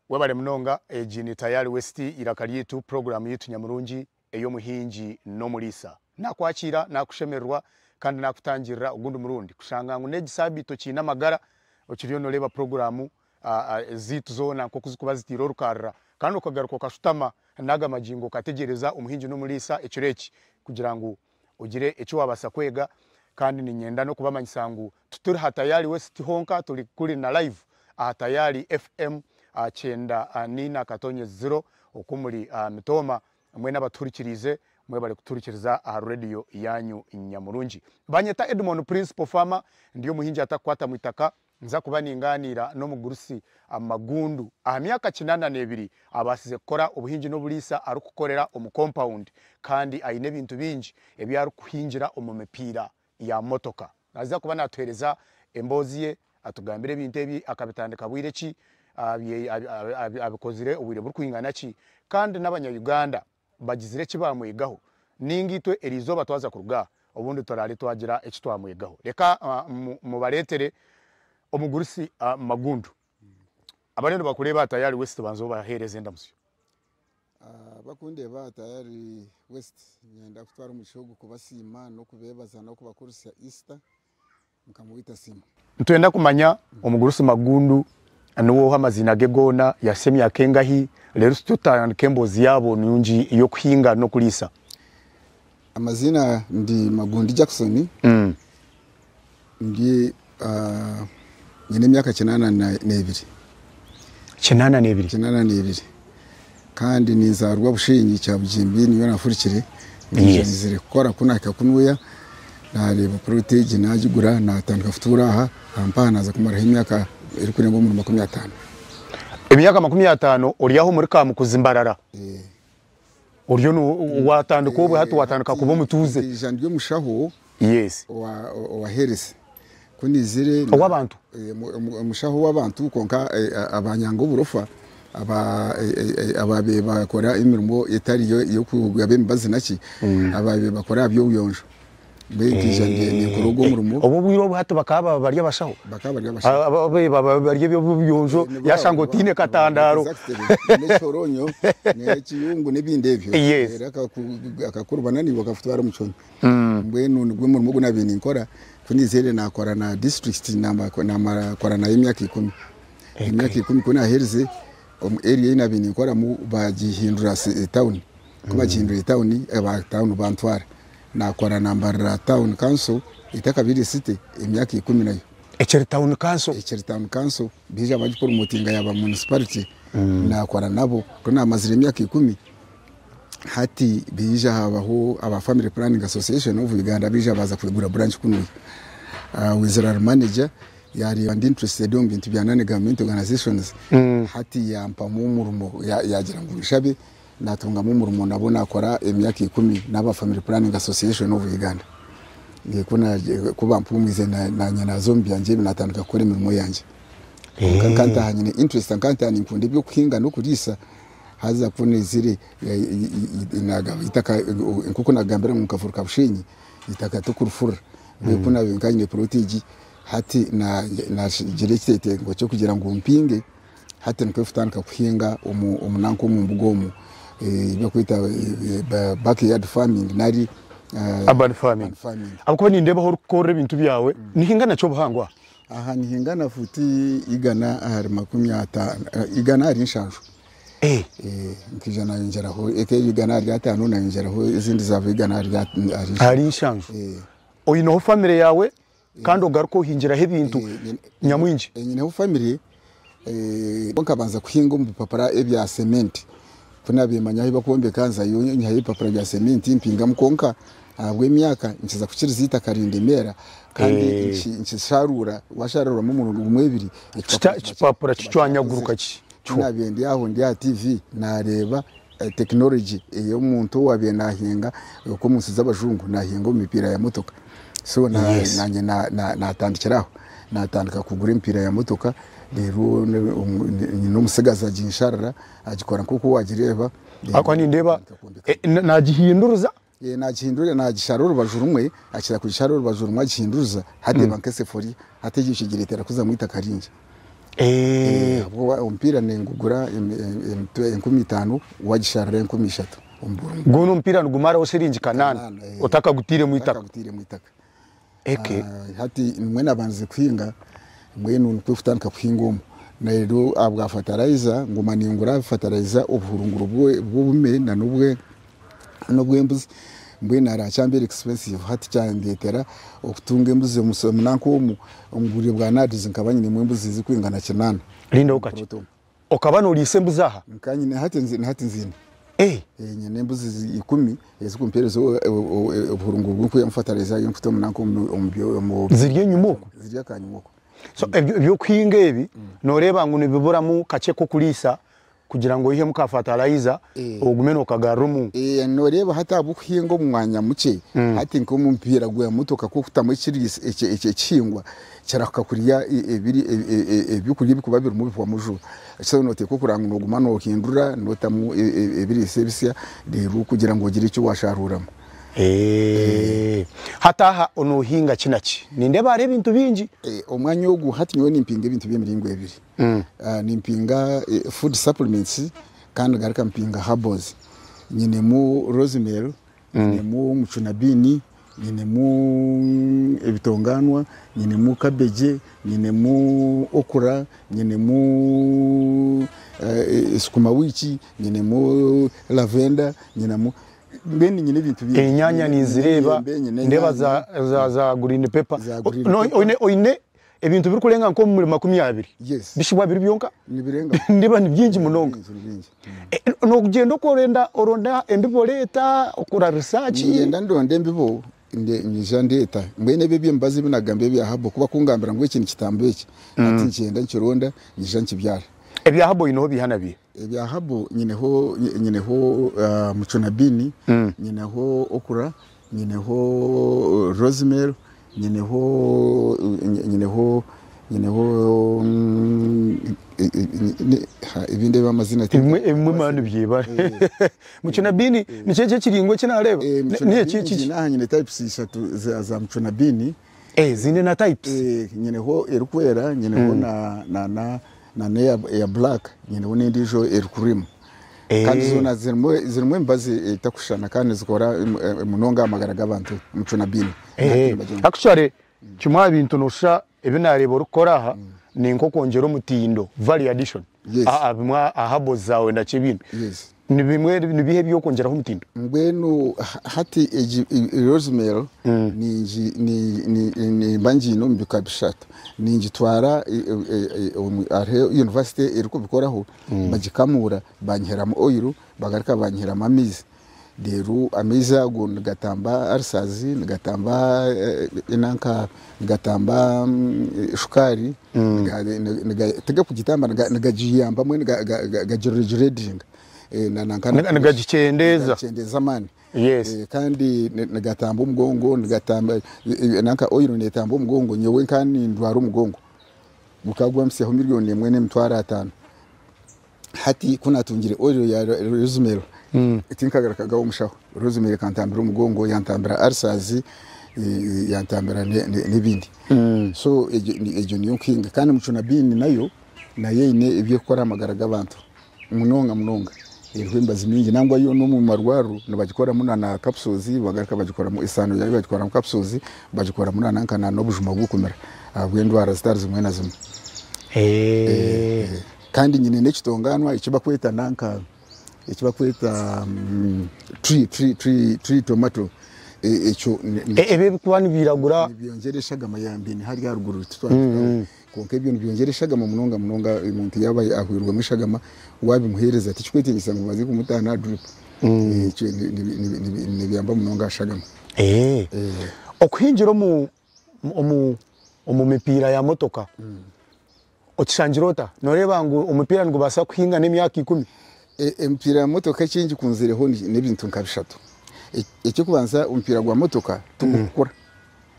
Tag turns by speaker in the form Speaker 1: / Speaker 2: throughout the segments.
Speaker 1: Webale munonga, egi ni Tayari West eiraka ryaitu, puroguraamu yaitu nyamurungi ey'omuhingi n'omuriisa. Naakwakiira, naakushemererwa kandi naakutangirira ogundi murundi kushanga ngu n'egi saabiiti okiine amagara, okiriyo nooreeba puroguraamu zaitu zoona nk'oku zirikuba zitaire orukarira kandi okagaruka okashutama n'aga magingo okategyereza omuhingi n'omuriisa ekiro eki kugira ngu ogire eki waabaasa kwega kandi niinyenda n'okubamanyisa ngu tituri ha Tayari West honka turi kuri na live aha Tayari FM kyenda n'eina akatonyezi ziro okwo omuri Mitooma mwena abatuhurikiriize mwebare kutuhurikiriza aha radio yaanyu nyamurungi. Banyeta Edmond Principal Farmer ndi omuhingi atakukwata mwitaka Nza kuba ningaaniira n'omugurusi Magundu aha myaka kinana n'ebiri abaasize kukora obuhingi n'oburiisa arikukorera omu kompawundi kandi aine ebintu bingi ebi arikuhingira omu mipiira ya motoka. Naaza kuba naatuheereza emboozi ye atugambire ebintu ebi akabitandika bwire ki, abikozire obwire burikwingana ki kandi n'abanya Uganda bagizire eki baamwegaho nainga itwe eri izooba twaza kuruga aha obundi turaare twagira eki twamwegaho. Reka mubareetere omugurusi Magundu. Abariyo nibakureeba aha Tayari West banza obaheereze endamutsyo.
Speaker 2: Abakundeeba aha Tayari West niinyenda kutwara omugisha ogu kubasiima n'okubeebaza n'okubakurisya Easter. Mukama waitu asiimwe.
Speaker 1: Nitwenda kumanya omugurusi Magundu niwe oha amaziina ge goona, yahitsya emyaka engahi, reero tutyo tutandika emboozi yaabo nungi y'okuhinga n'okuriisa.
Speaker 2: Amaziina ndi Magundi Jackson, ndi nyine emyaka kinaana n'ebiri.
Speaker 1: 82?
Speaker 2: 82 kandi ninzaarwa Bushenyi Kyabugimbi niyo nafurukire ngyenzire kukora ku nahika kunuya nareeba plot egi nagigura natandika kutuura aha mpaha naaza kumaraho emyaka erikurenga omuri 50.
Speaker 1: Emyaka 50 ori aho omuri Kamukuzi Mbarara oriyo watandika obwe hati watandika kuba omutuuze?
Speaker 2: Nkaija ndi omushaho owa health ku naizire
Speaker 1: Ow'abantu?
Speaker 2: Omushaho w'abantu kwonka abanyanga oburofa abaabaire bakora emirimo etari y'okugaba emibazi naki abaabaire bakora aha by'obuyonjo. Mbwenu nkaija ninkora ogwo omurimo.
Speaker 1: Obwo obwire obu hati bakaba bari abashaho?
Speaker 2: Bakaba bari abashaho.
Speaker 1: Ababaire bari eby'obuyonjo yashanga otaine katandaaro.
Speaker 2: N'ekihoronyo n'ekiyungu n'ebindi ebyo. Reero akakuruba naiwe akakutwara omu kihome. Mbwenu nigwo murimo ogu naabaire ninkora, ku naizire naakora na disiturikiti naamara nayo emyaka ikumi. Emyaka ikumi ku naaherize, omu area ei naabaire ninkoramu baagihindura tawuni, ku baagihindwire tawuni, aba tawuni bantwara. Naakora nambarira tawuni kanso etakabaire city emyaka ikumi nayo.
Speaker 1: Ekiri tawuni kanso?
Speaker 2: Ekiri tawuni kanso, baija baagiporomotinga yaaba munisiparite, naakora nabo. Ku naamazire emyaka ikumi, Hati baija habaho aba Family Planning Association of Uganda baija baaza kwigura branch kunuya. Wizard manager yareeba ndi interested omu bintu bya non government organizations hati yampamu omurimo yagira ngu nshabe natungamu omurimo nabwo nakora emyaka ikumi n'aba Family Planning Association of Uganda. Ku bampumwize nanye naza omu byangye ebi natandika kukora emirimo yangye. Kwonka nkantaaha nyine interest nkantaaha ninkunda eby'okuhinga n'okuriisa. Haza ku naizire nagaba eitaka nk'oku nagambire ngu nkafuruka Bushenyi eitaka tikurifurira mbwenu ku nabaire nka nyine plot egi hati nagira ekyetengo ky'okugira ngu mpinge hati nikwo kutandika kuhinga omu nanka omu mbuga omu ebi barikweta back yard farming nari
Speaker 1: Urban farming. Ahabw'okuba nindeeba ahu orikukorera ebintu byawe nihingana ki obuhango aha?
Speaker 2: Aha nihingana fuuti 150, 170. Nkaija nayongyeraho eka eri 150 nayongyeraho ezindi zaaba 170.
Speaker 1: Ahari nshanju. Oineho famire yaawe kandi ogaruke ohingiraho ebintu nyamwingi.
Speaker 2: Nyineho famire, nkabanza kuhinga omu bipapura ebya cement. Ku naabaire manya ahu barikwombeka nzayo nyihayo ebipapura bya cement mpingamu kwonka ahabw'emyaka nkiza kukiriza eitaka rindemeera kandi nkisharuura, waasharuuramu omurundi gumwe ebiri
Speaker 1: ekipapura kicwanyaguruka.
Speaker 2: Ku naabaire ndi aho ndi aha TV naareeba tekinologi ey'omuntu owaabaire naahinga omu nsi z'abajungu naahinga omu mipiira ya motoka. So naanye naatandikira aho, naatandika kugura emipiira ya motoka reero nyine omutsigazi aginsharira agikora nk'oku waagireeba.
Speaker 1: Ahabw'okuba nindeeba naagihinduriza.
Speaker 2: Naagihindurira naagishara orubaju rumwe, akira kugishara orubaju rumwe agihinduriza hati eba nk'esefuriya, hati ekyo kigireetera kuzamu eitaka ringi. Omupiira ningugura 5000, wagisharira 3000 omu buri.
Speaker 1: Gwona omupiira nigumaraho shiringi 800?
Speaker 2: 800, eh.
Speaker 1: Otakagutiiremu itaka?
Speaker 2: Otakagutiiremu itaka.
Speaker 1: Eke.
Speaker 2: Hati nimwe nabandize kuhinga, mbwenu nikwo kutandika kuhinga omu reero ahabwa fertilizer nguma ningura fertilizer obuhurunguro bw'obume na n'obw'embuzi, mbwenu arakyambeera expensive. Hati kyandetera okutunga embuzi nanka omu bwire bwa NAADS nkaba nyinemu embuzi zirikwingana 800.
Speaker 1: Rindaho kakye, okaba noriisa embuzi aha?
Speaker 2: Nkanyine, hati nziine. Nyine embuzi 10 ezikumpeereza obuhurunguro bw'okwihamu fertilizer ey'okuta omu nanka omu
Speaker 1: Ziri enyima okwo?
Speaker 2: Ziri akanyima okwo.
Speaker 1: So ebyokuhinga ebi noreeba ngu nibiburamu kakye k'okuriisa kugira ngu oihemu ka fertilizer ogume nokagarura omu?
Speaker 2: Noreeba hati ahabw'okuhinga omu mwanya mukye, hati nk'omupiira gwa motoka kukutamu ekihingwa kirahuka kurya ebyokurya ebikuba birimu bihwamu juba. So noteekwa kureba ngu noguma nohindura, notamu ebiriisa ebisya reero kugira ngu ogire eki washaruramu.
Speaker 1: Hati aha nohinga ki na ki? Nindeeba hariho ebintu bingi.
Speaker 2: Omwanya ogu hati nyowe nimpinga ebintu by'emiringo ebiri. Nimpinga food supplements kandi ngaruka mpinga herbals. Nyinemu rosemary, nyinemu mucunabini, nyinemu ebitonganwa, nyinemu cabbage, nyinemu okra, nyinemu sukuma wiki, nyinemu lavender, nyinemu, mbwenu nyine ebintu bingi.
Speaker 1: Enyanya ninzireeba.
Speaker 2: Nyine emyembe, nyine
Speaker 1: Ndeeba
Speaker 2: enyanya.
Speaker 1: za green pepper.
Speaker 2: Za green pepper.
Speaker 1: Oine ebintu birikurenga nk'omu 20?
Speaker 2: Yes.
Speaker 1: Bishibwa biri byonka?
Speaker 2: Nibirenga.
Speaker 1: Ndiba ni bingi munonga.
Speaker 2: Bingi, bingi.
Speaker 1: Nokugenda okorenda oronda embibo, leeta okora research?
Speaker 2: Ngenda ndonda embibo, nyija ndeeta. Mbwenu ebyo eby'emibazi ebi nagamba ebya herbal, kuba kungambira ngu eki nikitamba eki, hati ngyenda nkironda, nyija nkibyara.
Speaker 1: Ebya herbal oineho biha na biha?
Speaker 2: Ebya herbal nyineho mucunabini, nyineho okra, nyineho rosemary, nyineho ebindi ebi amazina
Speaker 1: Ebimwe mani byebare. Mucunabini nikyo ekyo ekiringwa eki nareeba?
Speaker 2: Mucunabini nyine aha, nyine types ishatu za mucunabini.
Speaker 1: Zine na types?
Speaker 2: Nyineho erikwera, nyineho na neya ya black, nyineho n'endiijo eri cream. Kandi zoona zirimu emibazi etakushushana kandi zikora munonga amagara g'abantu, mucunabini.
Speaker 1: Actually kimwe aha bintu nosha ebi nareeba orikukora aha ni nk'okwongyera omutindo, value addition. Aha bimwe aha herbals zawe nakyo ebindi. Ni bimwe, ni biha ebyokwongyeraho omutindo?
Speaker 2: Mbwenu hati egi rosemary nimba ngiine omu bika bishatu. Ningitwara hariho university erikubikoraho, bagikamura banyihiramu oil, bagaruka banyihiramu amaizi. Reero amaizi ago nigatamba ulcers, nigatamba enanka, nigatamba shukaari, tigakugitamba, nigagiyambamu, gagireguladinga. Nanka
Speaker 1: Nigagikyendeeza.
Speaker 2: Nigagikyendeeza amaani. Kandi nigatamba omugongo, nigatamba nanka oil netamba omugongo. Nyowe nka nindwara omugongo gukaba gwampisyaho 1,500,000. Hati ku natungire oil ya rosemary, tinkagarukagaho omushaho. Rosemary ekantambira omugongo, yantambira ulcers, yantambira n'ebindi. So egyo niyo nkuhinga. Kandi mucunabini nayo eine ebyekukora amagara g'abantu munonga munonga. Eriho emibazi mingi, nangwa yo n'omu marwariro nibagikoramu na capsules, bagaruka bagikoramu esaano yayo, bagikoramu capsules, bagikoramu na nanka na n'obujuma bw'okumira ahabw'endwara zitari zimwe na zimwe. Kandi nyine n'ekitonganwa eki bakweta nanka, eki bakweta tree tomato. Ekyo
Speaker 1: Ebyo ebikuba nibiragura?
Speaker 2: Nibyongyera eshagama yambini hariya haruguru tutwara. Konka ebyo nibyongyera eshagama munonga munonga. Omuntu yaba ahwirwemu eshagama, wabimuheereza tikikwetengyesa ngu baze kumutaana drip. Ekyo nibiyamba munonga aha shagama.
Speaker 1: Okuhingira omu mipiira ya motoka okishangira ota? Noreeba ngu omupiira nigubaasa kuhinga n'emyaka 10?
Speaker 2: Emipiira ya motoka ekingi kunzireho n'ebintu nka bishatu. Ekyokubanza, omupiira gwa motoka tigukukura,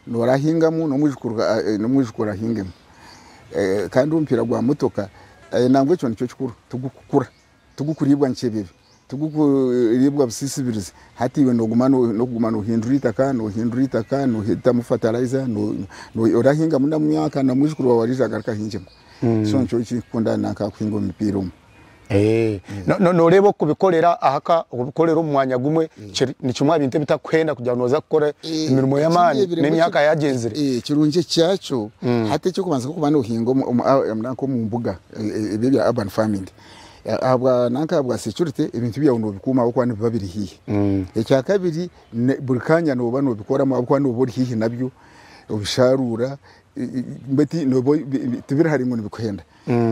Speaker 2: norahingamu n'omwijukuru ahingemu. Kandi omupiira gwa motoka, nangwa ekyo nikyo kikuru, tigukukura, tigukuribwa nkyebebe. Tigukuribwa busisibirizi. Hati iwe noguma nokuguma nohindura itaka, nohindura itaka, nohitamu fertilizer, orahinga munda mu myaka na mwijukuru wawe arija agaruka ahingemu. So nikyo kikunda nanka kuhinga omu mipiira omu.
Speaker 1: Noreeba okubikorera ahaka, okubikorera omu mwanya gumwe, ni kimwe aha bintu ebitakuhenda kugira ngu nooza kukora emirimo y'amaani n'emyaka yagyenzire.
Speaker 2: Kirungi ekyakyo, hati ekyokubanza kokuba nohinga nanka omu mbuga, ebi ebya urban farming, ahabwa nanka ahabwa security ebintu byawe nobikuuma ahabw'okuba nibiba biri haihi. Ekyakabiri, buri kanya noba nobikoramu ahabw'okuba noba ori haihi nabyo, obisharuura, mbwenu noba tibiri hare ngu nibikuhenda.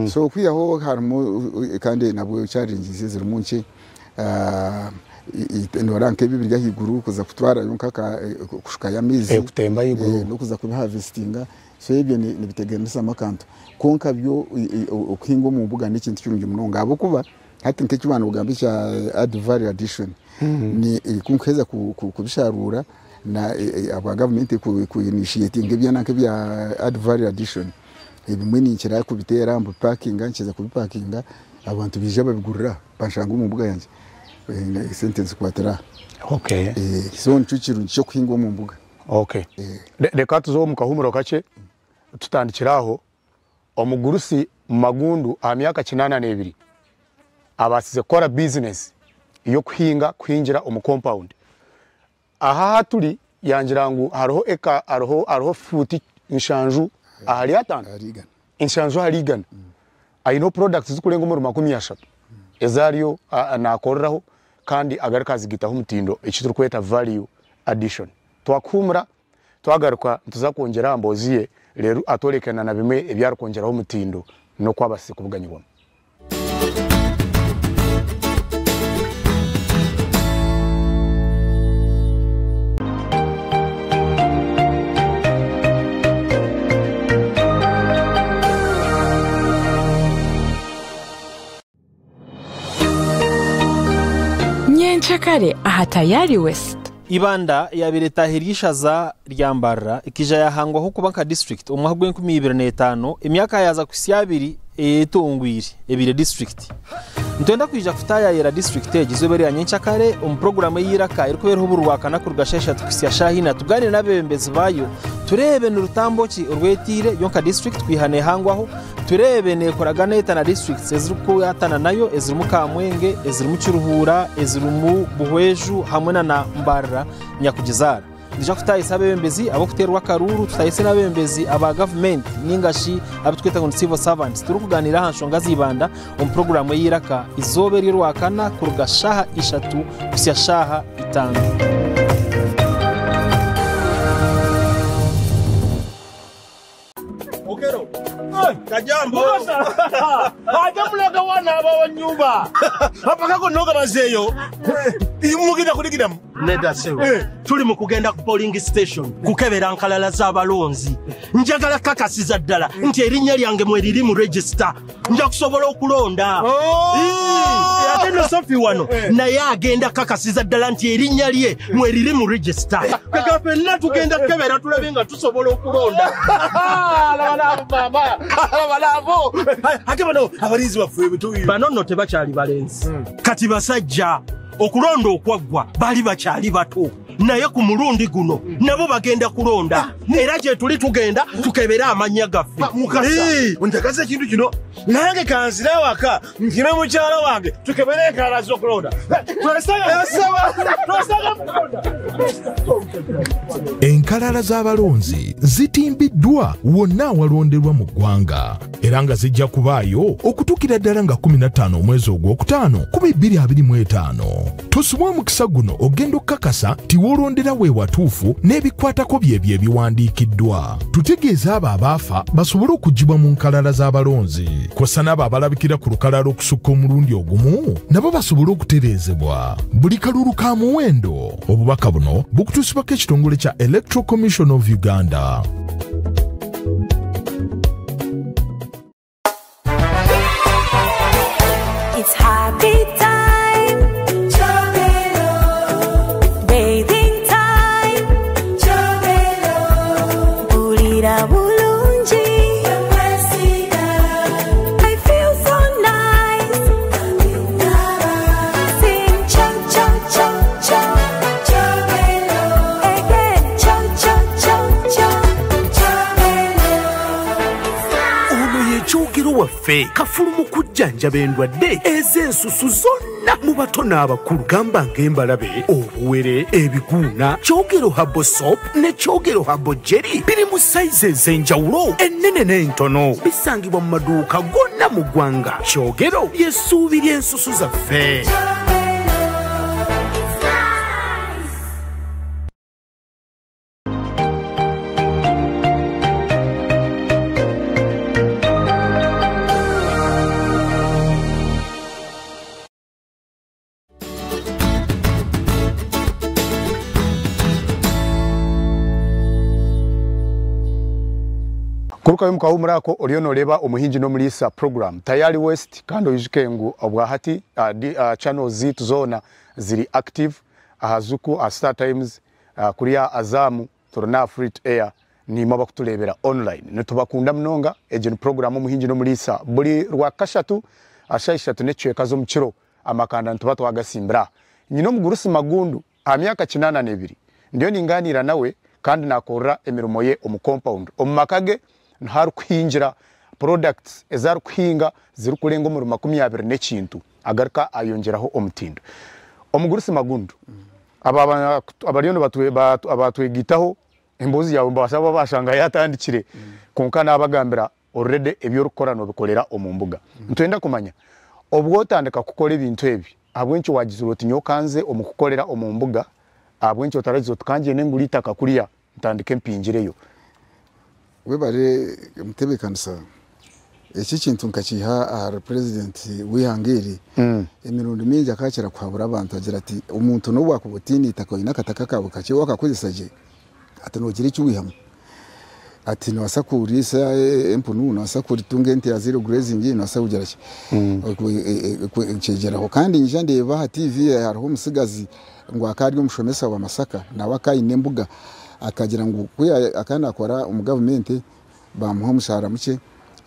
Speaker 2: So okwihaho harimu kandi nabwo challenges ezirimu nkye, noreeba nk'ebi ebiri ahaiguru kuza kutwarayo kushukayo amaizi,
Speaker 1: Kutemba ahaiguru.
Speaker 2: N'okuza kubiharvestinga, so ebyo nibiteganisamu akantu. Kwonka byo okuhinga omu mbuga n'ekintu kirungi munonga ahabw'okuba hati nk'eki waaba nogamba ekya add value addition, ku nkuheeza kubisharuura na ahabwa gavumenti ku initiatinga ebyana nk'ebya add value addition, ebimwe ninkira kubiteera mbipakinga, nkiza kubipakinga abantu baija babigurira banshanga omu mbuga yangye, esente nzikwatira aha. So nikyo kirungi ky'okuhinga omu mbuga.
Speaker 1: Okay. Reka tuze omu kahumuro kakye tutandikire aho. Omugurusi mu Magundu aha myaka 82 abaasize kukora bizinesi y'okuhinga kuhingira omu compound. Aha ahu turi yangira ngu hariho eka hariho fuuti 70 ahari 50.
Speaker 2: Ahari 100.
Speaker 1: 70 ahari 100. Aineho products zirikurenga omuri 30 ezi ariyo nakoreraho kandi agaruka azigitaho omutindo eki turikweta value addition. Twakuhumura twagaruka nituza kwongyera aha mboozi ye reero atworeke na bimwe ebi arikwongyeraho omutindo n'oku abaasize kubuganyirwamu.
Speaker 3: Nyenkyakare aha Tayari West.
Speaker 4: Ibanda yabaire etahirye ishaza rya Mbarara ekaija yahangwaho kuba nka district omu mwaka gw'e2005, emyaka yaza kuhitsya 2 eyetongwire ebaire district. Nitwenda kwija kutayayira district egi izooba erya nyenkyakare omu puroguramu ey'eiraka erikubeeraho buri Rwakana kuruga shaaha 3 kuhitsya shaaha 4, tugaanire n'abeebembezi baayo, tureebe ni rutambo ki orwetiire yo nka district kwiha neehangwaho, tureebe neekoragana eta na districts ezirikukwatana nayo ezirimu Kamwenge, ezirimu Kiruhura, ezirimu Buhweju hamwe na Mbarara nyakugizaara. Nitwija kutahisa abeebembezi ab'okuteerwa akaruuru, tutahise n'abeebembezi aba gavumenti ninga shi abu turikweta ngu ni civil servants, turikugaaniira aha nshonga z'Ibanda omu puroguramu ey'eiraka izooba ery'Orwakana kuruga shaaha 3 kuhitsya shaaha 5.
Speaker 5: Kajambo. Ate mulaga wana abawa nyumba. Apaka noga bazeeyo. Mugenda kuligiramu.
Speaker 6: Nedda ssebo, tuli mu kugenda ku polling station kukebera nkalala z'abalonzi. Njagala kakasiza ddala nti erinnya lyange mweriri mu register, nja kusobola okulonda. Ii, ate no Sofi wano naye agenda kakasiza ddala nti erinnya lye mweriri mu register. Kaka ffenna tugenda kukebera tulabe nga tusobola okulonda.
Speaker 5: Laba nabo. Ate bano abalinzi baffe betu.
Speaker 6: Bano nno tebakyali balenzi, kati basajja. Okulonda okwaggwa baali bakyali bato, naye ku mulundi guno nabo bagenda kulonda, era gye tuli tugenda tukebere amannya gaffe.
Speaker 5: Mukasa.
Speaker 6: Ii.
Speaker 5: Njagaza ekintu kino. Nange kanzire awaka nkime mukyala wange tukebere enkalala z'okulonda. Twesanga. Twesanga mukulonda.
Speaker 7: Enkalala z'abalonzi zitimbiddwa wonna awalonderwa mu ggwanga, era nga zijja kubaayo okutuukira ddala nga 15 omwezi ogwokutaano 2025. Tusubwa omukisa guno ogenda okukakasa nti w'olondera we watuufu n'ebikwatako byebyo ebiwandiikiddwa. Tutegeeza abo abaafa basobole okuggyibwa mu nkalala z'abalonzi, kw'ossa n'abo abalabikira ku lukalala okusukka omulundi ogumu nabo basobole okutereezebwa. Buli kalulu ka muwendo. Obubaka buno bukutuusibwako ekitongole kya Electoral Commission of Uganda.
Speaker 8: It's happy time. Chabelo. Bathing time. Chabelo. Bulira bulungi. I feel so nice. Sing
Speaker 9: zaffe. Kafulu mu kujjanjaba endwadde ez'ensusu zonna mu bato n'abakulu, gamba ng'embalabe, obuwere, ebiguuna. Kyogero Herbal Soap ne Kyogero Herbal Jelly biri mu sayizi ez'enjawulo, ennene n'entono. Bisangibwa mu maduuka gonna mu ggwanga. Kyogero ly'essuubi ly'ensusu zaffe.
Speaker 1: Kuruka yomu kahumura ako oriyo noreba Omuhingi n'Omuriisa program Tayari West, kandi oyijuke ngu obwahati channels zitu zona ziri active aha Zuku, aha Star Times, kuriya Azamu, turina free to air, nimwe abakuturebera online. Nitubakunda munonga. Egi ni program Omuhingi n'Omuriisa buri rwa kashatu asha ishatu n'ekicweka z'omukiro, amakanda nituba twagasimbira. Nyine omugurusi Magundu aha myaka 82, ndiyo ninganira nawe kandi nakorera emirimo ye omu compound omu maka ge, nharikuhingira products ezarikuhinga zirikurenga omuri 20 n'ekintu, agaruka ayongyeraho omutindo. Omugurusi Magundu, aba abariyo abatwegitaho embuzi yawe mbasaba babashanga yatandikire, konka nabagambira already ebyo orikukora nobikorera omu mbuga. Ntwenda kumanya obwo otandika kukora ebintu ebi, ahabw'enki wagizire oti nyokanze omu kukorera omu mbuga, ahabw'enki otaragize oti kangye nengura itaka kuriya ntandike mpingireyo?
Speaker 2: Webare mutebeekanisa. Eki kintu nkakiha ahari president w'ihanga eri. Emirundi mingi akakira kuhabura abantu agira ati omuntu n'obu wakuba otiine itaka, oine akataka kawe kakye, wakakozesa gye, ati noogira eki wihamu, ati nobaasa kuriisa empunu, nobaasa kuritunga ente ya zero grazing, nobaasa kugira ki nkyegyeraho. Kandi nyija ndeeba aha TV hariho omusigazi ngu akaba ari omushomesa wa Masaka, nawe akaba aine embuga, akagira ngu akaba nakora omu gavumenti bamuha omushahara mukye,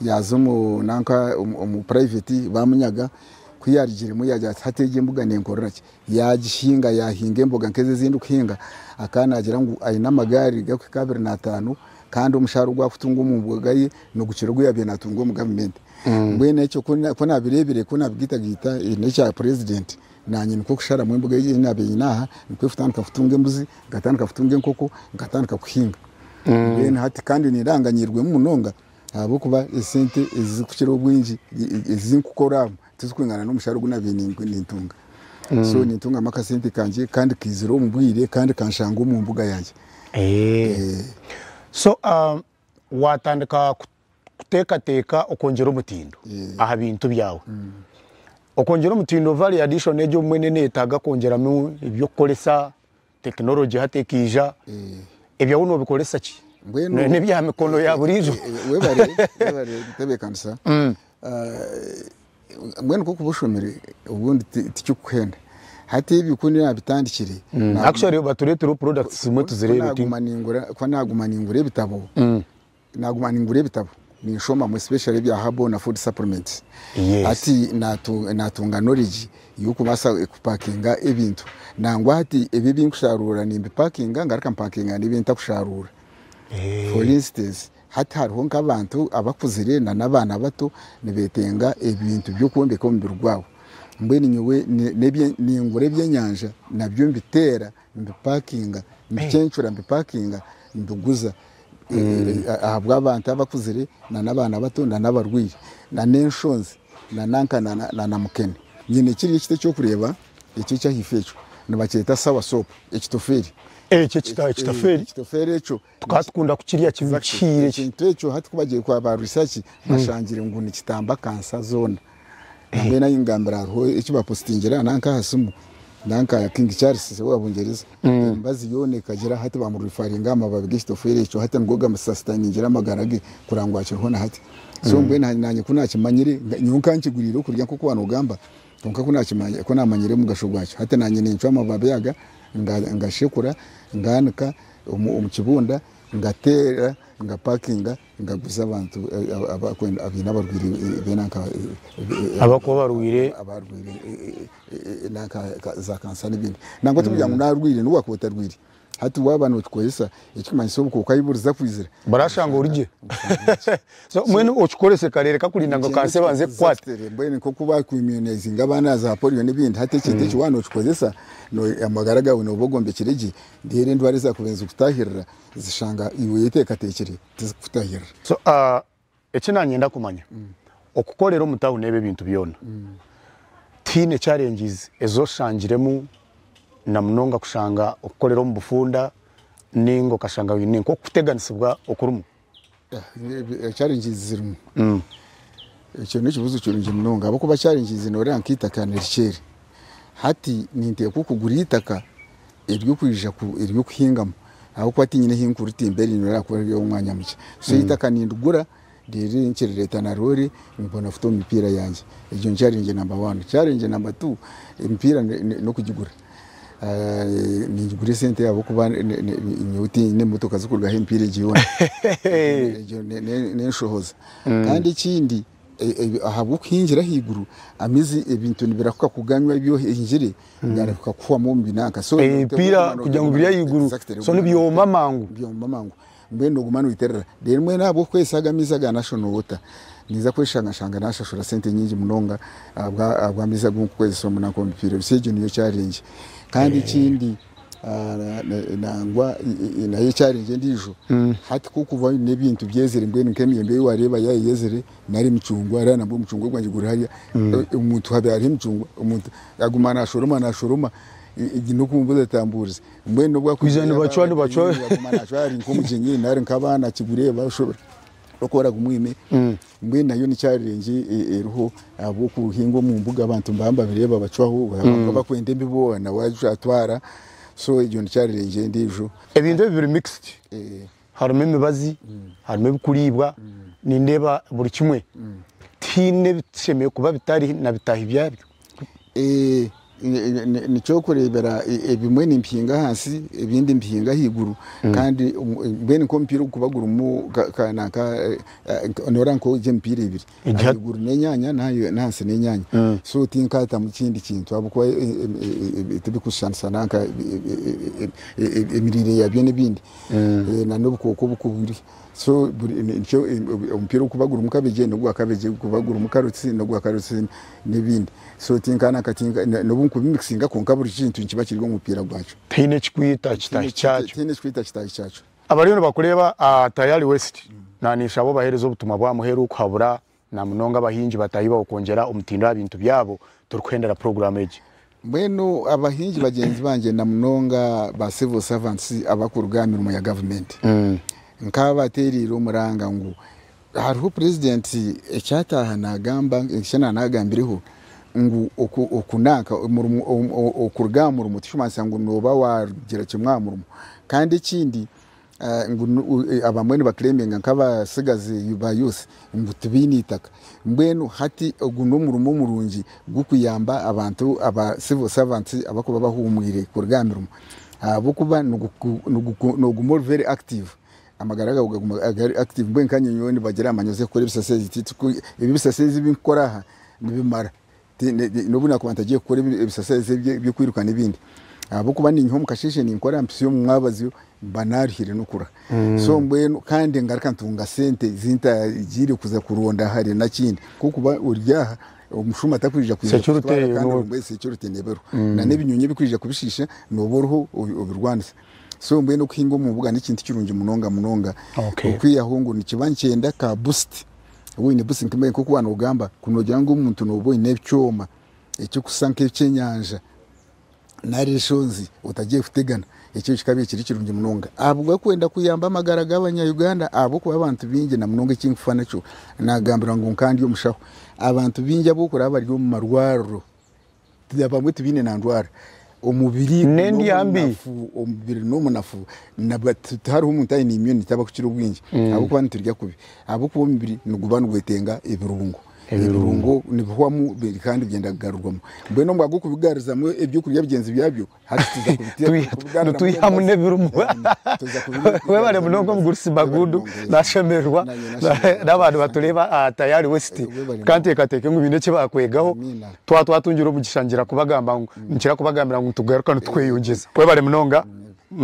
Speaker 2: yaza omu nanka omu private bamunyaga. Ku yarugiremu yagira ati hati egi embuga nenkorera ki? Yagihinga, yahinga emboga nk'ezi ezindi kuhinga. Akaba nagira ngu aine amagaari gakuhika 25, kandi omushahara ogu akutunga omu mbuga ye nigukira ogu yabiire natunga omu gavumenti. Mbwenu ekyo ku nabireebire, ku nabigitagita n'ekya president, nanye nikwo kusharamu embuga ei nabiire nyine aha, nikwo kutandika kutunga embuzi, nkatandika kutunga enkoko, nkatandika kuhinga. Mbwenu hati kandi niranganyirwemu munonga, ahabw'okuba esente ezikukira obwingi ezinkukora tizikwingana n'omushahara ogu nabiire nintunga. So nintungamu akasente kangye, kandi kaizire omu bwire, kandi kanshanga omu mbuga yangye.
Speaker 1: So watandika kuteekateeka okwongyera omutindo aha bintu byawe, okwongyera omutindo, value addition egyo mbwenu neetaaga kwongyeramu ebyokukoresa, tekinology hati ekiija. Ebyawe nobikoresa ki?
Speaker 2: Mbwenu
Speaker 1: N'ebya mikono ya buriijo?
Speaker 2: Webare, webare mutebeekanisa. Mbwenu nk'okuba oshomire obundi tikikuhenda. Hati ebi ku nabitandikire,
Speaker 1: Actually batureetera products zimwe tuzireebe.
Speaker 2: Ku naguma ningura ebitabo, naguma ningura ebitabo ninshomamu, especially ebya herbal na food supplements. Hati natunga knowledge y'okubaasa kupakinga ebintu. Nangwa hati ebi ebinkusharuura nimbipakinga, ngaruka mpakinga n'ebi ntakusharuura. For instance, hati hariho nk'abantu abakuzire na n'abaana bato nibetenga ebintu by'okwombeka omubiri gwabo. Mbwenu nyowe ningura ebyenyanja, nabyo mbiteera, mbipakinga, mbikencura, mbipakinga, mbiguza ahabw'abantu abakuzire na n'abaana bato na n'abarwaire na n'enshonzi na nanka na mukene. Nyine kiri ekiti ekyokureeba ekyo ekyahaifo, ekyo nibakyeta sour sop, ekitofeeri.
Speaker 1: Ekyo ekitofeeri?
Speaker 2: Ekitofeeri ekyo.
Speaker 1: Tukaba tukunda kukirya kihiire.
Speaker 2: Ekintu ekyo hati kubagiye kwa ba research bashangire ngu nikitamba kansa zoona. Mbwenu ahi ngambira hariho eki bapositingira nanka aha simu, nanka King Charles wa Bungereza, emibazi yoona ekagira hati bamurefaringa amababi g'ekitofeeri ekyo, hati nigo gamusasitaningira amagara ge kurangwa ngu akiriho na hati. So mbwenu nanye ku nakimanyire, nyowe nkankiguriire okurya nk'oku wanogamba, konka ku namanyire omugasho gwakyo, hati nanye nincwa amababi aga, ngashekura, nganika omu kibunda, ngateera, ngapakinga, ngaguza abantu abakwenda, abaine abarwaire benanka.
Speaker 1: Abakuba barwire.
Speaker 2: Abarwire nanka za kansa n'ebindi. Nangwa tikugira ngu narwire, n'obu wakuba otarwire. Hati waaba nookikozesa ekirikumanyisa obukooko ahi buriza kwizira.
Speaker 1: Barashanga ori gye. So mbwenu okikorese kare reka kurinda ngu kansa ebanze ekukwate.
Speaker 2: Mbwenu nk'oku bakuimmunizinga abaana za polio n'ebindi, hati ekintu eki waaba nookikozesa amagara gaawe nooba ogombekire gye, reero endwara ezaakubaire nizikutaahirira zishanga iwe oyeteekateekire tizikukutaahirira.
Speaker 1: So eki nanyenda kumanya, okukorera omu tawuni ebi ebintu byona, tihaine challenges ezi oshangiremu na munonga kushanga okukorera omu bufunda ninga okashanga oine nk'okuteganisibwa okurimu?
Speaker 2: Challenges zirimu. Ekyo n'ekibuuzo kirungi munonga ahabw'okuba challenges noreeba nk'eitaka nirikyere. Hati ninteekwa kugura eitaka ery'okwija ery'okuhingamu ahabw'okuba tinyine ahi nkuritimba eri noreeba ku riri omwanya mukye. So eitaka nindigura reero nkirireeta na roore mbona kuta omu mipiira yangye. Egyo ni challenge number one. Challenge number two, emipiira n'okugigura. Ningigura esente ahabw'okuba nyowe tinyine emotoka z'okurugaho emipiira egi yoona. Egyo n'enshohoza. Kandi ekindi ahabw'okuhingira ahaiguru, amaizi ebintu nibirahuka kuganywa ebi ohingire garahuka kuhwamu omu binanka. So
Speaker 1: Emipiira kugira ngu biri ahaiguru so nibyoma mangu.
Speaker 2: Byoma mangu. Mbwenu noguma noiterera. Reero mbwenu ahabw'okukozesa aga amaizi aga National Water, ninza kweshanga nshanga nashashura sente nyingi munonga ahabw'amaizi agu nkukozesa omu nanka omu mipiira. So egyo niyo challenge. Kandi ekindi nangwa nayo challenge endiijo, hati ku okuba oine ebintu byezire mbwenu nk'emiyembe ei wareeba yaaba eyezire nari emicungwa, hariya nabwo omucungwa gwangye guri hariya, omuntu haaba hariho emicungwa, omuntu aguma nashoroma nashoroma n'okumbuuza atambuurize. Mbwenu obu
Speaker 1: Kwija nibacwa nibacwa.
Speaker 2: Aguma nacwa ari nk'omugyenyi nari nk'abaana akigureeba oshobora okora gumwime. Mbwenu nayo ni challenge eriho ahabw'okuhinga omu mbuga abantu nibaba nibabireeba bacwaho, baba bakwenda embibo nawe atwara, so egyo ni challenge endiijo.
Speaker 1: Ebintu ebi biri mixed. Harimu emibazi, harimu ebikuriibwa, nindeeba buri kimwe. Tihaine ebishemereire kuba bitari na bitaahi byabyo.
Speaker 2: Nikyo orikureebera ebimwe nimbihinga ahansi ebindi mbihinga ahaiguru kandi mbwenu nk'omupiira ogurikuba gurimu noreeba nk'egi emipiira ebiri ahaiguru n'enyaanya n'ahansi n'enyaanya so tinkatamu kindi kintu ahabw'okuba tibikushushanisa nanka emiriire yabyo n'ebindi n'obukooko obukubiri. So nikyo omupiira ogurikuba gurimu kabegye n'ogwa kabegye, ogurikuba gurimu karotsi n'ogwa karotsi n'ebindi. So tinkanaka n'obu nkubimikisinga kwonka buri kintu nikiba kiri omu mupiira gwakyo.
Speaker 1: Tihaine ekikwita kitaahi kyakyo.
Speaker 2: Tihaine ekikwita kitaahi kyakyo.
Speaker 1: Abariyo nibakureeba aha Tayari West naninshaba obahereze obutumwa bwa muheru kuhabura namunonga abahingi bataahi bawe kwongyera omutindo aha bintu byabo turikuhendera puroguraamu egi.
Speaker 2: Mbwenu abahingi bagyenzi bangye na munonga ba civil servants abakuruga aha mirimo ya gavumenti, nkaabateereire omuranga ngu hariho purezidenti ekyataaha naagamba, eki naanagambireho ngu oku nanka okuruga aha murimo tikirikumanyisa ngu nooba waagira kimwe aha murimo. Kandi ekindi ngu abamwe nibaclaiminga nk'abatsigazi ba youth ngu tibaine eitaka. Mbwenu hati ogu n'omurimo murungi gw'okuyamba abantu aba civil servants abarikuba bahuumwire kuruga aha mirimo ahabw'okuba nooguma ori very active, amagara gaawe gaguma gari active. Mbwenu nkanye nyowe nibagira aha manyoze kukora ebisasezi, ebi ebisasezi ebi nkukora aha nibimara. N'obu naakuba ntagiye kukora ebisasezi eby'okwiruka n'ebindi ahabw'okuba niinyiha omu kasheeshe ninkora mpitsya omu mwabazyo mba naaruhire n'okuruha. So mbwenu kandi ngaruka ntunga sente zi ntagiire kuza kuronda hare nakindi. Nk'okuba ori aha omushuma takwija kwija kukutwara kandi mbwenu security neeba eriho. Na n'ebinyonyi ebikwija kubishiisha nooba oriho obirwanisa. So mbwenu okuhinga omu mbuga n'ekintu kirungi munonga munonga. Okwihaho ngu nikiba nikyenda ka boost. Oine busi nk'oku waaba noogamba, ku noogira ngu omuntu nooba oine ekyoma ekirikushusha nk'ekyenyanja nari eshonzi otagiye kutegana, ekyo kikaba kiri kirungi munonga. Ahabw'okwenda kuyamba amagara g'abanya-Uganda ahabw'okuba abantu baingi na munonga eki nkufa nakyo, naagambirwa ngu nka ndi omushaho, abantu baingi abu orikureeba bari omu marwariro abamwe tibaine na ndwara, omubiri
Speaker 1: N'endya mbi.
Speaker 2: n'omunafu, omubiri n'omunafu, tihariho omuntu aine immunity abakukira obwingi ahabw'okuba niturya kubi, ahabw'okuba omubiri niguba nigwetenga ebirungo. Ebirungo nibihwamu kandi byenda kugarurwamu. Mbwenu omu gw'okubigarizamu ebyokurya bigyenzi byabyo, hati tuza kubigaruramu
Speaker 1: Nitwihamu n'ebirimu.
Speaker 2: Tuza kubigaruramu.
Speaker 1: Webale munonga omugurusi Magundu, nashemererwa
Speaker 2: Nanye nashemererwa.
Speaker 1: n'abantu batureeba aha Tayari West.
Speaker 2: Webale.
Speaker 1: Kanteekateeke ngu baine eki bakwegaho.
Speaker 2: Amiina.
Speaker 1: Twaba twatungira omugisha ngira kubagamba ngu nkira kubagambira ngu nitugaruka nitweyongyeza. Webale munonga.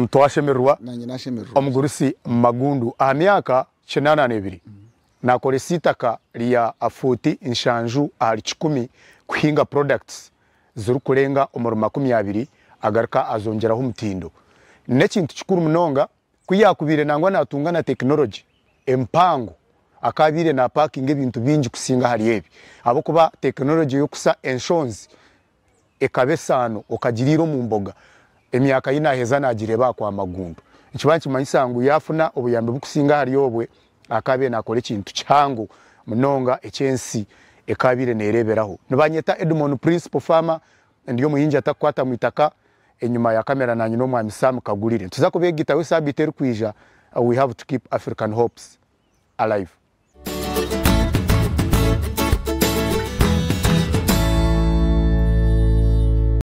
Speaker 1: Twashemererwa.
Speaker 2: Nanye nashemererwa.
Speaker 1: Omugurusi Magundu aha myaka 82 nakoresa eitaka rya fuuti nshanju ahari kikumi kuhinga products zirikurenga omuri 20 agaruka azongyeraho omutindo. N'ekintu kikuru munonga ku yaakubaire nangwa naatunga na tekinologi empango akaabaire naapakinga ebintu bingi kusinga ahari ebi ahabw'okuba tekinologi y'okusa enshonzi ekaba esaano okagiriira omu mboga emyaka ei naaheza naagireeba aha kwa Magundu. Nikiba nikimanyisa ngu yaafuna obuyambi burikusinga ahari obwe akaabaire naakora ekintu kihango munonga eky'ensi ekaabaire neereeberaho. Nibanyeta Edmon Principal Farmer, ndi omuhingi atakukwata mu itaka, enyima ya kamera naanye n'omwami Sam Kagurire. Nituza kubeegitaho esaabiiti erikwija, we have to keep African hopes alive.